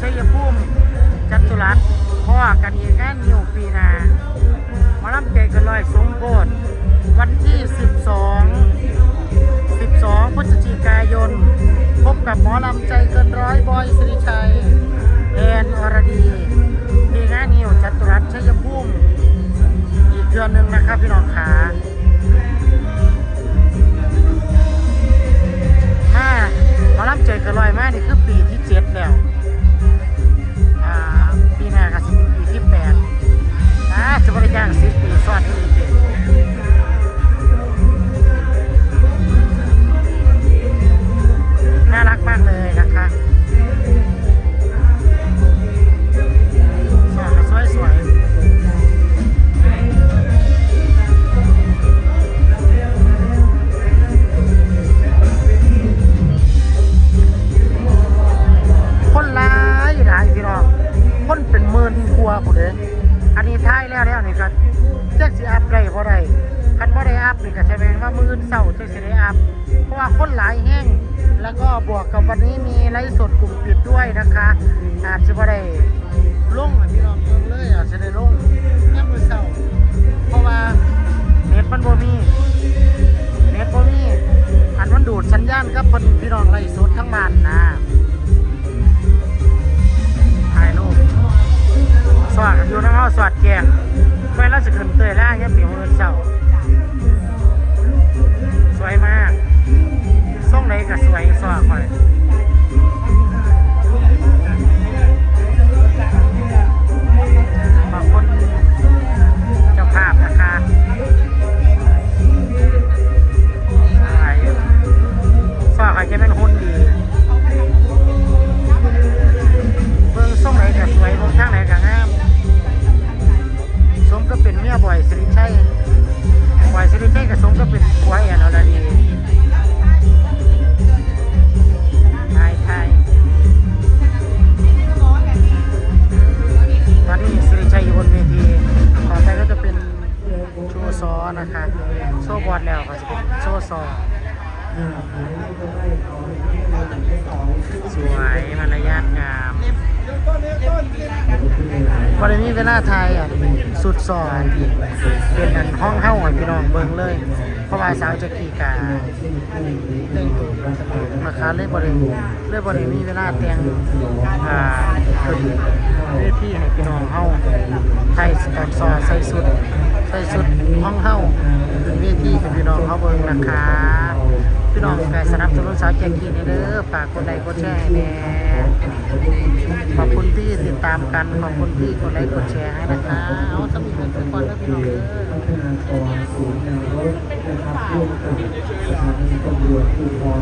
ໄຊຍະພູມ ຈະຕຸລັດ ພໍ້ກັນອີກງານງິ້ວປີໜ້າ ໝໍລຳໃຈເກີນຮ້ອຍສົມໂພດ ວັນທີສິບສອງ ສິບສອງ ພຶສຈິກາຍົນ ພົບກັບໝໍລຳໃຈເກີນຮ້ອຍ ບອຍ ສິລິໄຊ ແອນ ອະລະດີ ທີ່ງານງິ້ວຈະຕຸລັດໄຊຍະພູມ ອີກເທື່ອໜຶ່ງນະຄັບ ພີ່ນ້ອງຂາ. ມາ ໝໍລຳໃຈເກີນຮ້ອຍມານີ້ຄືປີທີເຈັດແລ້ວ ອ່າ ປີໜ້າກໍຊິເປັນປີທີແປດ ອ່າ ຈະບໍ່ໄດ້ຈ້າງສິບປີຊ້ອນອີກຕິ? ໜ້າລັກມາກເລີຍນະຄະ. ສວຍ ສວຍ ສວຍ ຄົນຫຼາຍຫຼາຍ ພີ່ນ້ອງ ຄົນເປັນໝື່ນກວ່າພຸ້ນເດ້. ອັນນີ້ຖ່າຍແລ້ວແລ້ວນີ້ກໍຈັກຊິອັບໄດ້ບໍ່ໄດ້ ຄັນບໍ່ໄດ້ອັບນີ້ກໍສະແດງວ່າມື້ອື່ນເຊົ້າຈັ່ງຊິໄດ້ອັບ ເພາະວ່າຄົນຫຼາຍແຮງ ແລ້ວກໍບວກກັບວັນນີ້ມີໄລຟ໌ສົດກຸ່ມປິດດ້ວຍນະຄະ ອາດຊິບໍ່ໄດ້ລົງໃຫ້ພີ່ນ້ອງເບິ່ງເລີຍ ອາດຊິໄດ້ລົງຍາມມື້ເຊົ້າ ເພາະວ່າເນັດມັນບໍ່ມີ ເນັດບໍ່ມີ ອັນມັນດູດສັນຍານກັບເພິ່ນ ພີ່ນ້ອງໄລຟ໌ສົດທາງບ້ານນະ. ຖ່າຍຮູບ ສອດຢູ່ນຳເຮົາ ສອດແຈ້ງ ໄວ້ລາວຊິຂຶ້ນເຕີຍລາຍາມມື້ມື້ເຊົ້າ ສວຍມາກ ຊົງໃດກໍສວຍ ສອດຂ້ອຍ ຂອບຄຸນເຈົ້າພາບນະຄະ. ສອດຂ້ອຍຈະແມ່ນຫຸ່ນດີ ເບິ່ງຊົງໃດກໍສວຍ ເບິ່ງທາງໃດກໍງາມ ສົມກັບເປັນເມຍບອຍ ສິລິໄຊ ບອຍ ສິລິໄຊ ກໍສົມກັບເປັນຜົວແອນ ອະລະດີ. ຖ່າຍ ຖ່າຍ ຕອນນີ້ສິລິໄຊຢູ່ບົນເວທີ ຕໍ່ໄປກໍຈະເປັນ ໂຊຊໍນະຄະ ໂຊບອດແລ້ວກໍຈະເປັນໂຊຊໍ ສວຍ ມາລະຍາດງາມ ບໍ່ໄດ້ມີເວລາຖ່າຍອັນຊຸດຊໍ ເປັນອັນຮອງເຮົາໃຫ້ພີ່ນ້ອງເບິ່ງເລີຍ ເພາະວ່າສາວຈັກກີ້ກະ ແຕ່ງໂຕນະຄະ ເລີຍບໍ່ໄດ້ ເລີຍບໍ່ໄດ້ມີເວລາແຕ່ງ ອ່າ ຂຶ້ນເວທີໃຫ້ພີ່ນ້ອງເຮົາ ໄທສະປອນຊໍໃສ່ຊຸດ ໃສ່ຊຸດຂອງເຮົາຂຶ້ນເວທີໃຫ້ພີ່ນ້ອງເຮົາເບິ່ງນະຄະ. ພີ່ນ້ອງກໍສະໜັບສະໜູນສາວແຈັກກີ້ແດ່ເດີ ຝາກກົດໄລກົດແຊໃຫ້ແດ່. ຂອບຄຸນທີ່ຕິດຕາມກັນ ຂອບຄຸນທີ່ກົດໄລກົດແຊໃຫ້ນະຄະ. ເອົາ ສ່ຳນີ້ກ່ອນເດີພີ່ນ້ອງເດີ. ພັດທະນາກອນສູນຍາງລົບນະຄັບ ຮ່ວມກັບສະຖານີຕຳຫຼວດພູທອນ